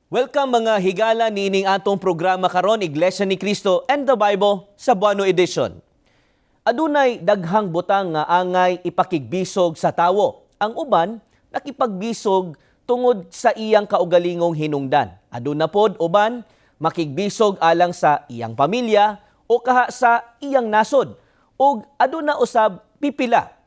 Welcome, mga higala, niining atong programa karon, Iglesia ni Cristo and the Bible Cebuano Edition. Adunay daghang butang nga angay ipakigbisog sa tawo. Ang uban nakipagbisog tungod sa iyang kaugalingong hinungdan. Aduna pod uban makigbisog alang sa iyang pamilya o kaha sa iyang nasod. Ug aduna usab pipila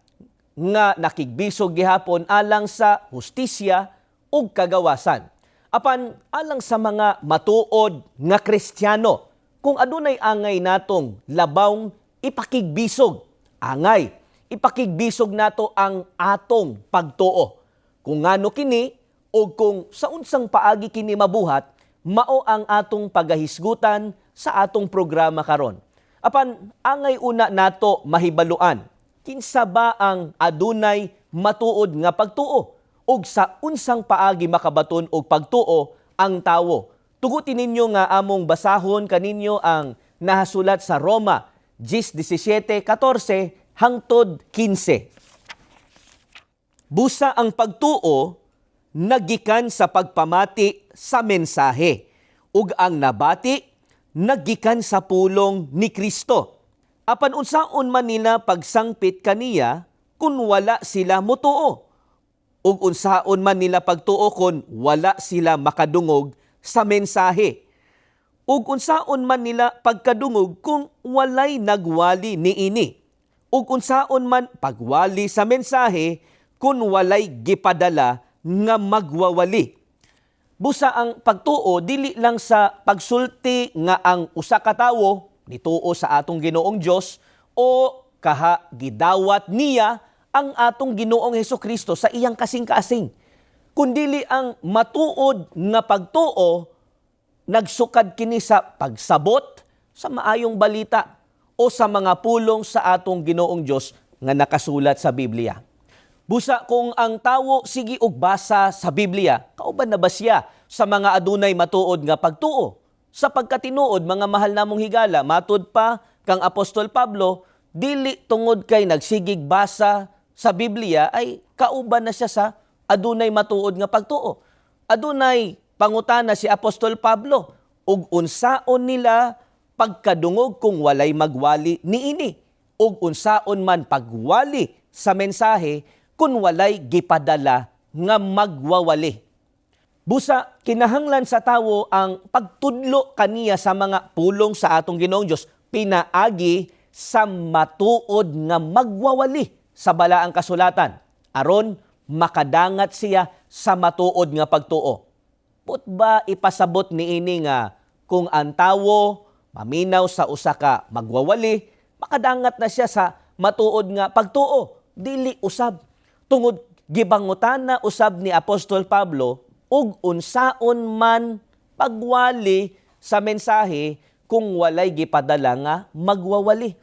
nga nakigbisog gihapon alang sa hustisya ug kagawasan. Apan alang sa mga matuod nga Kristiyano, kung adunay angay natong labawng ipakigbisog, angay ipakigbisog nato ang atong pagtuo. Kung ngano kini o kung sa unsang paagi kini mabuhat, mao ang atong pagahisgutan sa atong programa karon. Apan angay una nato mahibaluan, kinsa ba ang adunay matuod nga pagtuo ug sa unsang paagi makabaton og pagtuo ang tawo? Tuguti ninyo nga among basahon kaninyo ang nahasulat sa Roma 10:17-14 hangtod 15. Busa ang pagtuo nagikan sa pagpamati sa mensahe ug ang nabati nagikan sa pulong ni Kristo. Apan unsaon man nila pagsangpit kaniya kun wala sila motuo? Ug unsaon man nila pagtuo kon wala sila makadungog sa mensahe? Ug unsaon man nila pagkadungog kung walay nagwali niini? Ug unsaon man pagwali sa mensahe kung walay gipadala nga magwawali? Busa ang pagtuo dili lang sa pagsulti nga ang usa ka tawo nituo sa atong Ginoong Dios o kaha gidawat niya ang atong Ginoong Hesukristo sa iyang kasing-kasing. Kundili ang matuod nga pagtuo nagsukad kini sa pagsabot sa maayong balita o sa mga pulong sa atong Ginoong Dios nga nakasulat sa Biblia. Busa kung ang tawo sige og basa sa Biblia, kauban na ba siya sa mga adunay matuod nga pagtuo? Sa pagkatinuod, mga mahal namong higala, matud pa kang Apostol Pablo, dili tungod kay nagsigig basa sa Biblia ay kauban na siya sa adunay matuod nga pagtuo. Adunay pangutana si Apostol Pablo, ug unsaon nila pagkadungog kung walay magwali niini? Ug unsaon man pagwali sa mensahe kung walay gipadala nga magwawali? Busa kinahanglan sa tawo ang pagtudlo kaniya sa mga pulong sa atong Ginoong Dios pinaagi sa matuod nga magwawali sa balaang kasulatan aron makadangat siya sa matuod nga pagtuo. Buot ba ipasabot niini nga kung ang tawo maminaw sa usa ka magwawali, makadangat na siya sa matuod nga pagtuo? Dili usab. Tungod gibangutana usab ni Apostol Pablo, ug unsaon man pagwali sa mensahe kung walay gipadala nga magwawali?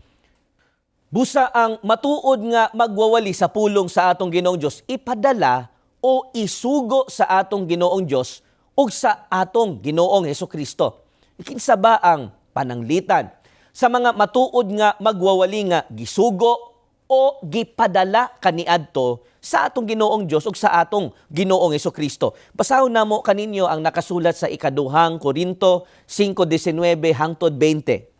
Busa ang matuod nga magwawali sa pulong sa atong Ginoong Dios ipadala o isugo sa atong Ginoong Dios ug sa atong Ginoong Hesukristo. Kinsa ba ang pananglitan sa mga matuod nga magwawali nga gisugo o gipadala kaniadto sa atong Ginoong Dios ug sa atong Ginoong Hesukristo? Basahon namo kaninyo ang nakasulat sa Ikaduhang Korinto 5:19 hangtod 20.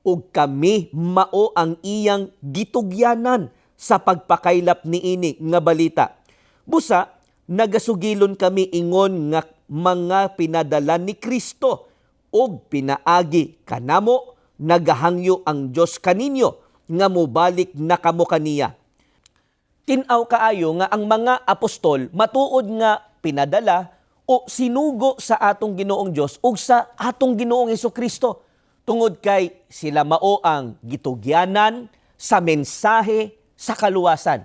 Ug kami mao ang iyang gitugyanan sa pagpakaylap niini nga balita. Busa nagasugilon kami ingon nga mga pinadala ni Kristo, ug pinaagi kanamo nagahangyo ang Dios kaninyo nga mobalik na kamo kaniya. Tin-aw kaayo nga ang mga apostol matuod nga pinadala o sinugo sa atong Ginoong Dios ug sa atong Ginoong Hesukristo tungod kay sila mao ang gitugyanan sa mensahe sa kaluwasan.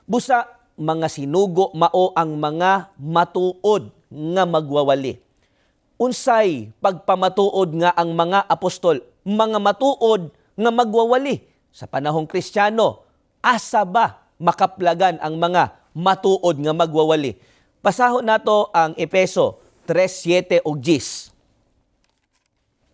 Busa mga sinugo mao ang mga matuod nga magwawali. Unsay pagpamatuod nga ang mga apostol mga matuod nga magwawali sa panahong Kristiyano? Asa ba makaplagan ang mga matuod nga magwawali? Pasahon nato ang Epeso 3:7 ug 10.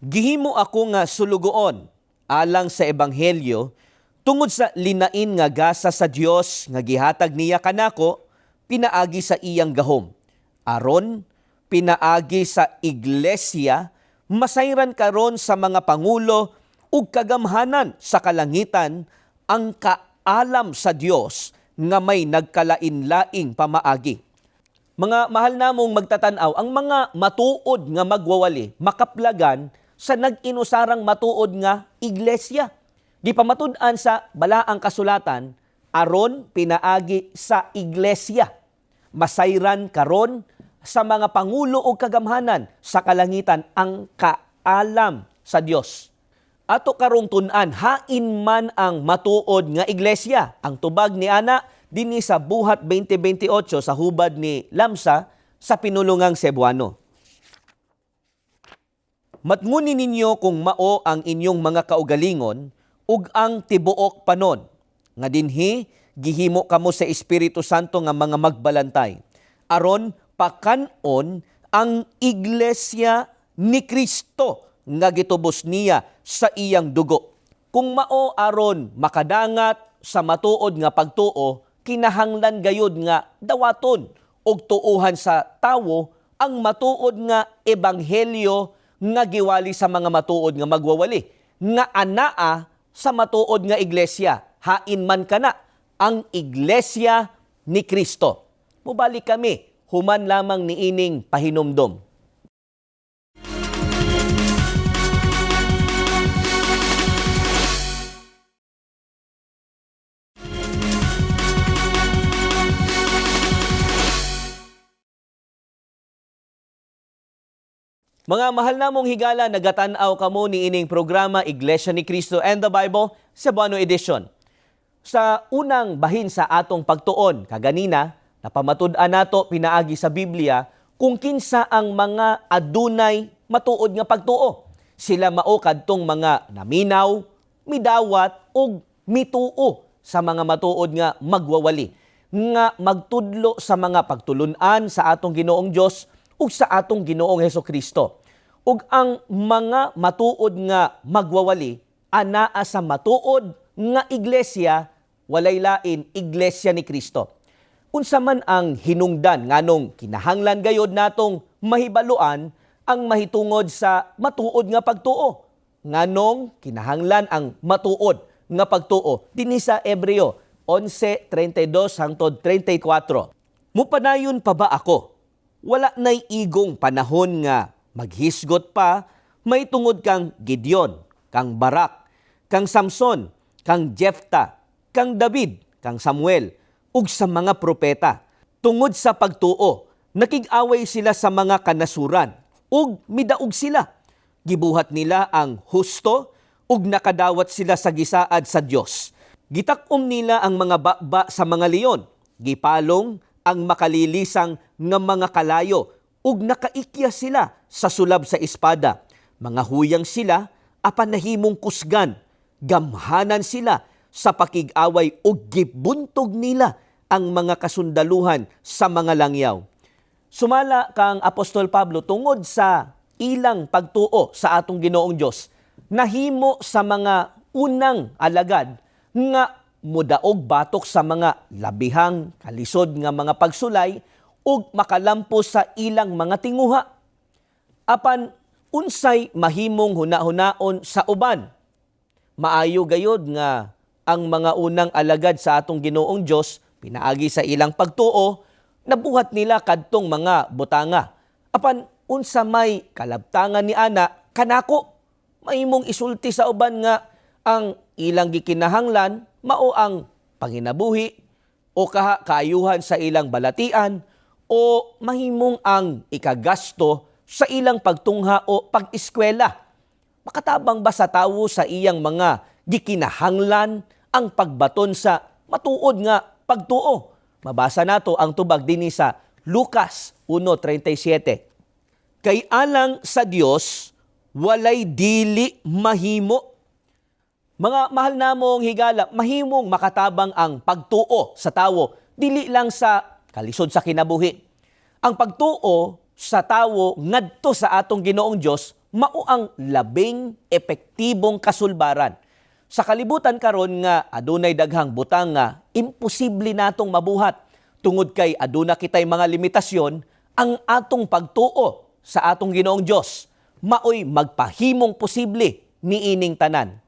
Gihimo ako nga sulugoon alang sa ebanghelyo tungod sa linain nga gasa sa Dios nga gihatag niya kanako pinaagi sa iyang gahom. Aron pinaagi sa iglesia, masayran karon sa mga pangulo ug kagamhanan sa kalangitan ang kaalam sa Dios nga may nagkalain-laing pamaagi. Mga mahal namong magtatanaw, ang mga matuod nga magwawali makaplagan sa nag-inusarang matuod nga iglesia. Gipamatud-an sa balaang kasulatan aron pinaagi sa iglesia. Masayran karon sa mga pangulo o kagamhanan sa kalangitan ang kaalam sa Dios. Ato karong tun-an, hain man ang matuod nga iglesia. Ang tubag ni ana dinhi sa Buhat 2028 sa hubad ni Lamsa sa Pinulungang Cebuano. Matnguni ninyo kung mao ang inyong mga kaugalingon ug ang tibuok panon nga dinhi gihimo kamo sa Espiritu Santo nga mga magbalantay aron pakan-on ang iglesia ni Kristo nga gitubos niya sa iyang dugo. Kung mao aron makadangat sa matuod nga pagtuo, kinahanglan gayud nga dawaton og tuohan sa tawo ang matuod nga ebanghelyo nga giwali sa mga matuod nga magwawali nga anaa sa matuod nga iglesia, hain man kana ang iglesia ni Kristo. Mubalik kami human lamang niining pahinumdom. Mga mahal namong higala, nagatan-aw kamo niining programa Iglesia ni Cristo and the Bible, Cebuano Edition. Sa unang bahin sa atong pagtuon kaganina, napamatud-an nato pinaagi sa Biblia kung kinsa ang mga adunay matuod nga pagtuo. Sila mao kadtong mga naminaw, midawat ug mituo sa mga matuod nga magwawali nga magtudlo sa mga pagtulun-an sa atong Ginoong Dios ug sa atong Ginoong Hesukristo. Ug ang mga matuod nga magwawali anaa sa matuod nga iglesia, walay lain, Iglesia ni Kristo. Unsa man ang hinungdan nganong kinahanglan gayod natong mahibaluan ang mahitungod sa matuod nga pagtuo? Nganong kinahanglan ang matuod nga pagtuo? Dinhi sa Hebreo 11:32 hangtod 34. Mupanayon pa ba ako? Wala na'y igong panahon nga maghisgot pa may tungod kang Gideon, kang Barak, kang Samson, kang Jefta, kang David, kang Samuel, ug sa mga propeta. Tungod sa pagtuo, nakig-away sila sa mga kanasuran, ug midaog sila. Gibuhat nila ang husto, ug nakadawat sila sa gisaad sa Dios. Gitak-om nila ang mga baba sa mga leon, gipalong ang makalilisang nga mga kalayo, ug nakaikya sila sa sulab sa espada. Mga huyang sila, apan nahimong kusgan. Gamhanan sila sa pakig-away ug gibuntog nila ang mga kasundaluhan sa mga langyaw. Sumala kang Apostol Pablo, tungod sa ilang pagtuo sa atong Ginoong Dios, nahimo sa mga unang alagad nga mudaog batok sa mga labihang kalisod nga mga pagsulay ug makalampos sa ilang mga tinguha. Apan unsay mahimong hunahunaon sa uban? Maayo gayod nga ang mga unang alagad sa atong Ginoong Dios pinaagi sa ilang pagtuo, nabuhat nila kadtong mga butanga. Apan unsa may kalabtangan ni ana kanako? Mahimong isulti sa uban nga ang ilang gikinahanglan mao ang panginabuhi o kaha kaayuhan sa ilang balatian o mahimong ang ikagasto sa ilang pagtungha o pag-eskwela. Makatabang ba sa tawo sa iyang mga gikinahanglan ang pagbaton sa matuod nga pagtuo? Mabasa nato ang tubag dinhi sa Lucas 1:37. Kay alang sa Dios walay dili mahimo. Mga mahal namong higala, mahimong makatabang ang pagtuo sa tawo, dili lang sa kalisod sa kinabuhi. Ang pagtuo sa tawo ngadto sa atong Ginoong Dios mao ang labing epektibong kasulbaran. Sa kalibutan karon nga adunay daghang butang nga imposible natong mabuhat tungod kay aduna kitay mga limitasyon, Ang atong pagtuo sa atong Ginoong Dios maoy magpahimong posible niining tanan.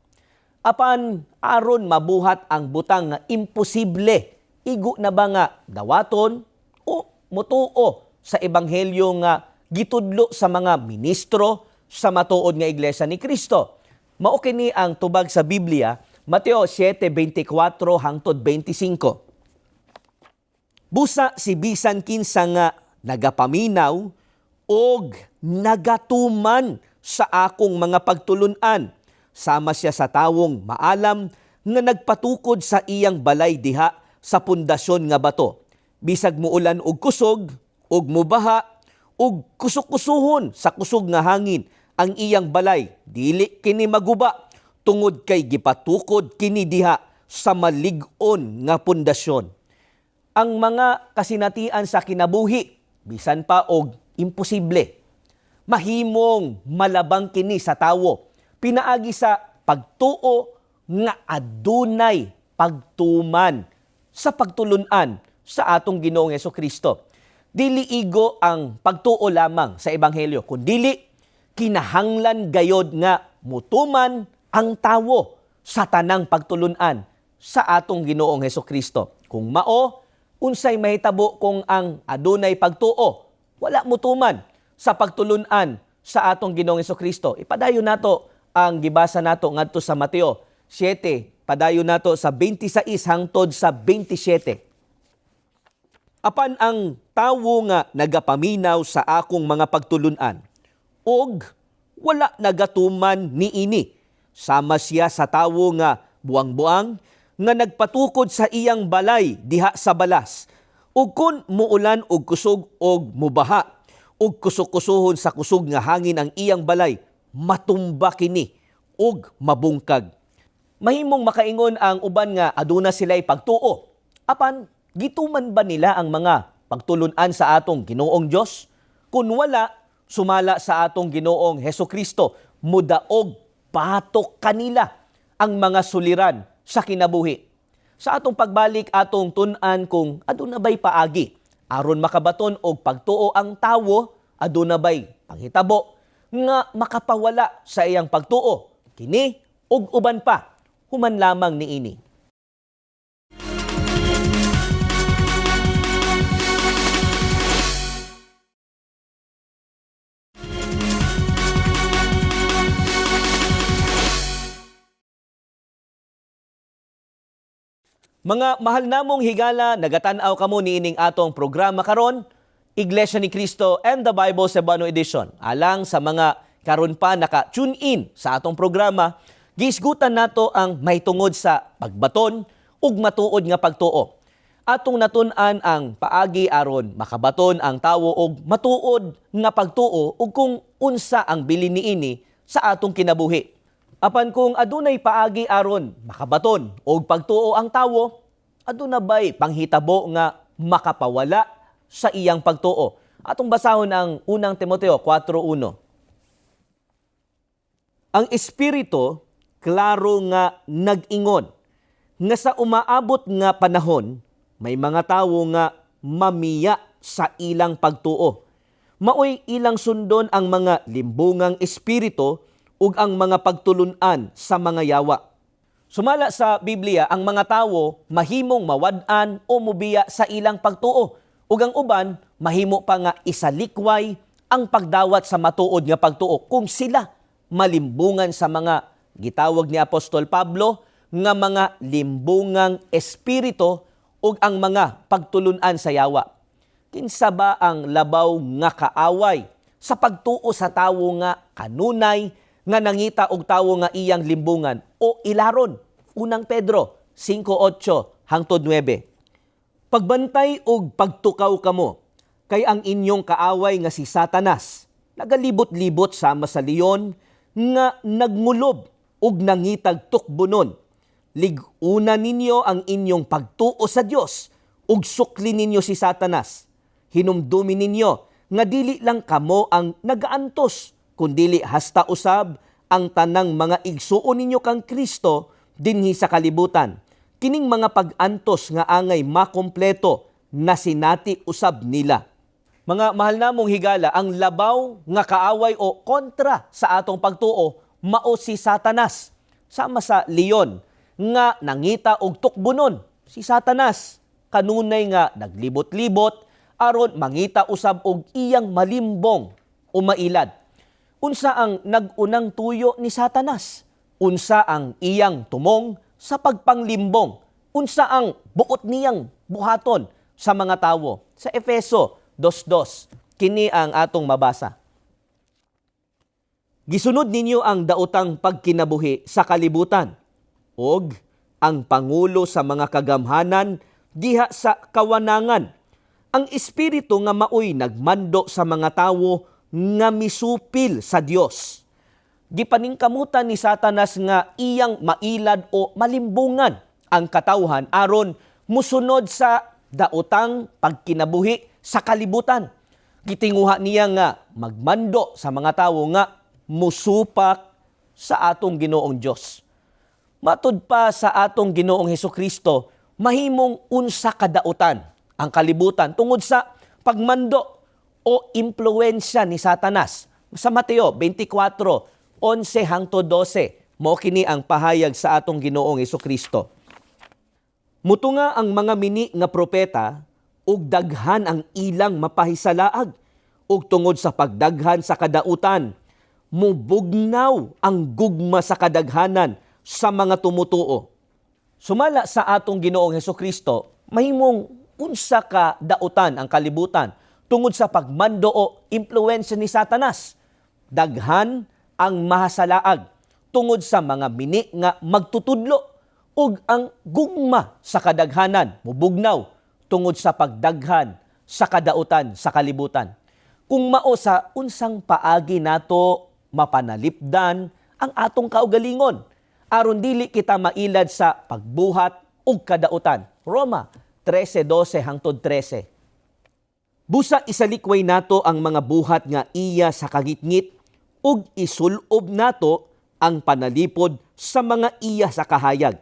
Apan aron mabuhat ang butang nga imposible, igo na ba nga dawaton o motuo sa ebanghelyo nga gitudlo sa mga ministro sa matuod nga Iglesia ni Kristo? Mao kini ang tubag sa Biblia, Mateo 7:24 hangtod 25. Busa si bisan kinsa nga nagapaminaw og nagatuman sa akong mga pagtulun-an, sama siya sa tawong maalam nga nagpatukod sa iyang balay diha sa pundasyon nga bato. Bisag muulan og kusog, og mubaha, og kusok-kusuhon sa kusog nga hangin ang iyang balay, dili kini maguba tungod kay gipatukod kini diha sa malig-on nga pundasyon. Ang mga kasinatian sa kinabuhi, bisan pa og imposible, mahimong malabang kini sa tawo pinaagi sa pagtuo nga adunay pagtuman sa pagtulun-an sa atong Ginoong Hesukristo. Dili igo ang pagtuo lamang sa ebanghelyo, kundili kinahanglan gayod nga mutuman ang tawo sa tanang pagtulun-an sa atong Ginoong Hesukristo. Kung mao, unsay mahitabo kung ang adunay pagtuo wala mutuman sa pagtulun-an sa atong Ginoong Hesukristo? Ipadayon nato ang gibasa nato ngadto sa Mateo 7, padayon nato sa 26 hangtod sa 27. Apan ang tawo nga nagapaminaw sa akong mga pagtulun-an og wala nagatuman niini, sama siya sa tawo nga buang-buang nga nagpatukod sa iyang balay diha sa balas. Ug kun muulan og kusog og mubaha ug kusok-kusuhon sa kusog nga hangin ang iyang balay, matumba kini ug mabungkag. Mahimong makaingon ang uban nga aduna sila'y pagtuo. Apan gituman ba nila ang mga pagtulun-an sa atong Ginoong Dios? Kung wala, sumala sa atong Ginoong Hesukristo, mudaog patok kanila ang mga suliran sa kinabuhi. Sa atong pagbalik, atong tun-an kung aduna ba'y paagi aron makabaton og pagtuo ang tawo, aduna ba'y panghitabo nga makapawala sa iyang pagtuo? Kini ug uban pa human lamang niini. Mga mahal namong higala, nagatan-aw kamo niining atong programa karon, Iglesia ni Cristo and the Bible Cebuano Edition. Alang sa mga karon pa naka-tune in sa atong programa, giisgutan nato ang mahitungod sa pagbaton ug matuod nga pagtuo. Atong natun-an ang paagi aron makabaton ang tawo og matuod nga pagtuo ug kung unsa ang bilin niini sa atong kinabuhi. Apan kung adunay paagi aron makabaton og pagtuo ang tawo, aduna bay panghitabo nga makapawala sa iyang pagtuo? Atong basahon ang unang Timoteo 4:1. Ang Espiritu klaro nga nag-ingon nga sa umaabot nga panahon may mga tawo nga mamiya sa ilang pagtuo. Maoy ilang sundon ang mga limbungang espiritu ug ang mga pagtulun-an sa mga yawa. Sumala sa Biblia, ang mga tawo mahimong mawad-an o mubiya sa ilang pagtuo. Ug ang uban mahimo pa nga isalikway ang pagdawat sa matuod nga pagtuo kung sila malimbungan sa mga gitawag ni Apostol Pablo nga mga limbungang espiritu ug ang mga pagtulun-an sa yawa. Kinsa ba ang labaw nga kaaway sa pagtuo sa tawo nga kanunay nga nangita og tawo nga iyang limbungan o ilaron? Unang Pedro 5:8 hangtod 9. Pagbantay og pagtukaw kamo, kay ang inyong kaaway nga si Satanas nagalibot-libot sama sa leon nga nagngulob ug nangitag tukbonon. Lig-una ninyo ang inyong pagtuo sa Dios ug sukli ninyo si Satanas. Hinumdumi ninyo nga dili lang kamo ang nagaantos, kundili hasta usab ang tanang mga igsuon ninyo kang Kristo dinhi sa kalibutan. Kining mga pag-antos nga angay makompleto na sinati usab nila. Mga mahal namong higala, ang labaw nga kaaway o kontra sa atong pagtuo mao si Satanas. Sama sa leon nga nangita og tukbonon, si Satanas kanunay nga naglibot-libot aron mangita usab og iyang malimbong o mailad. Unsa ang nag-unang tuyo ni Satanas? Unsa ang iyang tumong sa pagpanglimbong? Unsa ang buot niyang buhaton sa mga tawo? Sa Efeso 2:2, kini ang atong mabasa. Gisunod ninyo ang daotang pagkinabuhi sa kalibutan ug ang pangulo sa mga kagamhanan diha sa kawanangan, ang espiritu nga maoy nagmando sa mga tawo nga misupil sa Dios. Gipaningkamutan ni Satanas nga iyang mailad o malimbungan ang katawhan aron musunod sa daotang pagkinabuhi sa kalibutan. Gitinguha niya nga magmando sa mga tawo nga musupak sa atong Ginoong Dios. Matud pa sa atong Ginoong Hesukristo, mahimong unsa kadaotan ang kalibutan tungod sa pagmando o impluwensya ni Satanas. Sa Mateo 24:11 hangtod 12, mao kini ang pahayag sa atong Ginoong Hesukristo. Mutunga ang mga mini nga propeta ug daghan ang ilang mapahisalaag, ug tungod sa pagdaghan sa kadautan, mubugnaw ang gugma sa kadaghanan sa mga tumutuo. Sumala sa atong Ginoong Hesukristo, mahimong unsa ka dautan ang kalibutan tungod sa pagmando o impluwensya ni Satanas. Daghan ang mahasalaag tungod sa mga mini nga magtutudlo, ug ang gugma sa kadaghanan mubugnaw tungod sa pagdaghan sa kadautan sa kalibutan. Kung mao, sa unsang paagi nato mapanalipdan ang atong kaugalingon aron dili kita mailad sa pagbuhat ug kadautan? Roma 13:12 hangtod 13. Busa isalikway nato ang mga buhat nga iya sa kangitngit ug isulob nato ang panalipod sa mga iya sa kahayag.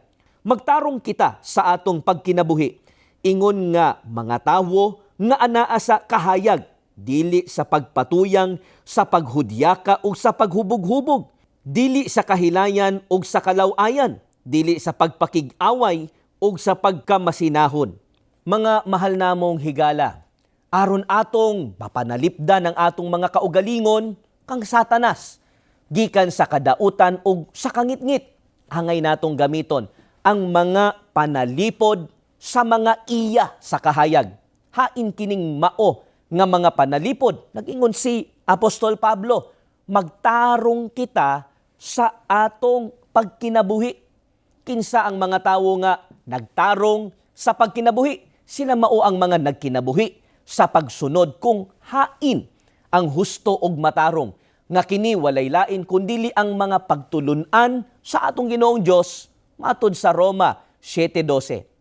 Magtarong kita sa atong pagkinabuhi ingon nga mga tawo nga anaa sa kahayag, dili sa pagpatuyang sa paghudyaka ug sa paghubog-hubog, dili sa kahilayan ug sa kalaw-ayan, dili sa pagpakig-away ug sa pagkamasinahon. Mga mahal namong higala, aron atong mapanalipdan ang atong mga kaugalingon kang Satanas gikan sa kadautan ug sa kangitngit, angay natong gamiton ang mga panalipod sa mga iya sa kahayag. Hain kining mao nga mga panalipod? Nagingon si Apostol Pablo, magtarong kita sa atong pagkinabuhi. Kinsa ang mga tawo nga nagtarong sa pagkinabuhi? Sila mao ang mga nagkinabuhi sa pagsunod kung hain ang husto og matarong, nga kini walay lain kundili ang mga pagtulunan sa atong Ginoong Dios matud sa Roma 7:12.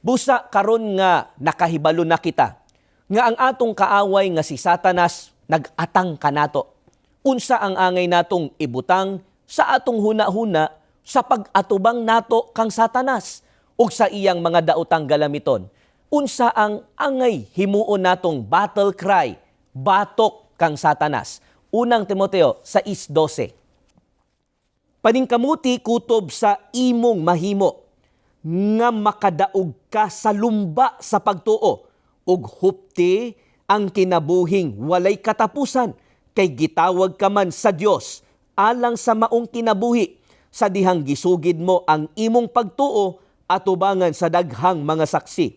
Busa karon nga nakahibalo na kita nga ang atong kaaway nga si Satanas nag-atang kanato, unsa ang angay natong ibutang sa atong huna-huna sa pag-atubang nato kang Satanas ug sa iyang mga daotang galamiton? Unsa ang angay himuon natong battle cry batok kang Satanas? Unang Timoteo 6:12. Paningkamuti kutob sa imong mahimo nga makadaog ka sa lumba sa pagtuo ug hupti ang kinabuhing walay katapusan, kay gitawag ka man sa Dios alang sa maong kinabuhi sa dihang gisugid mo ang imong pagtuo atubangan sa daghang mga saksi.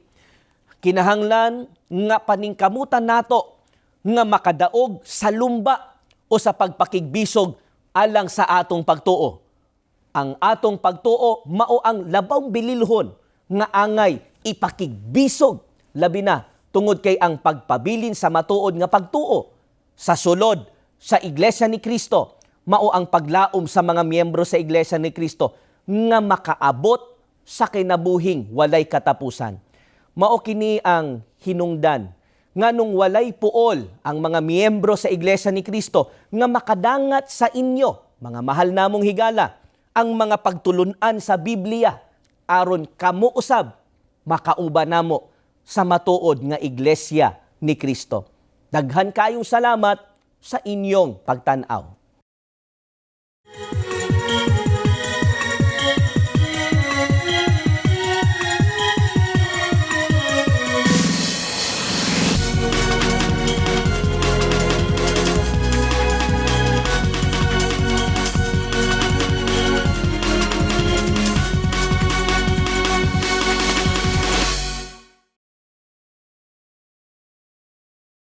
Kinahanglan nga paningkamutan nato nga makadaog sa lumba o sa pagpakigbisog alang sa atong pagtuo. Ang atong pagtuo mao ang labawng bililhon nga angay ipakigbisog, labi na tungod kay ang pagpabilin sa matuod nga pagtuo sa sulod sa Iglesia ni Cristo mao ang paglaom sa mga miyembro sa Iglesia ni Cristo nga makaabot sa kinabuhing walay katapusan. Mao kini ang hinungdan nganong walay puol ang mga miyembro sa Iglesia ni Cristo nga makadangat sa inyo, mga mahal namong higala, ang mga pagtulunan sa Biblia aron kamo usab makauban namo sa matuod nga Iglesia ni Cristo. Daghan kayong salamat sa inyong pagtan-aw.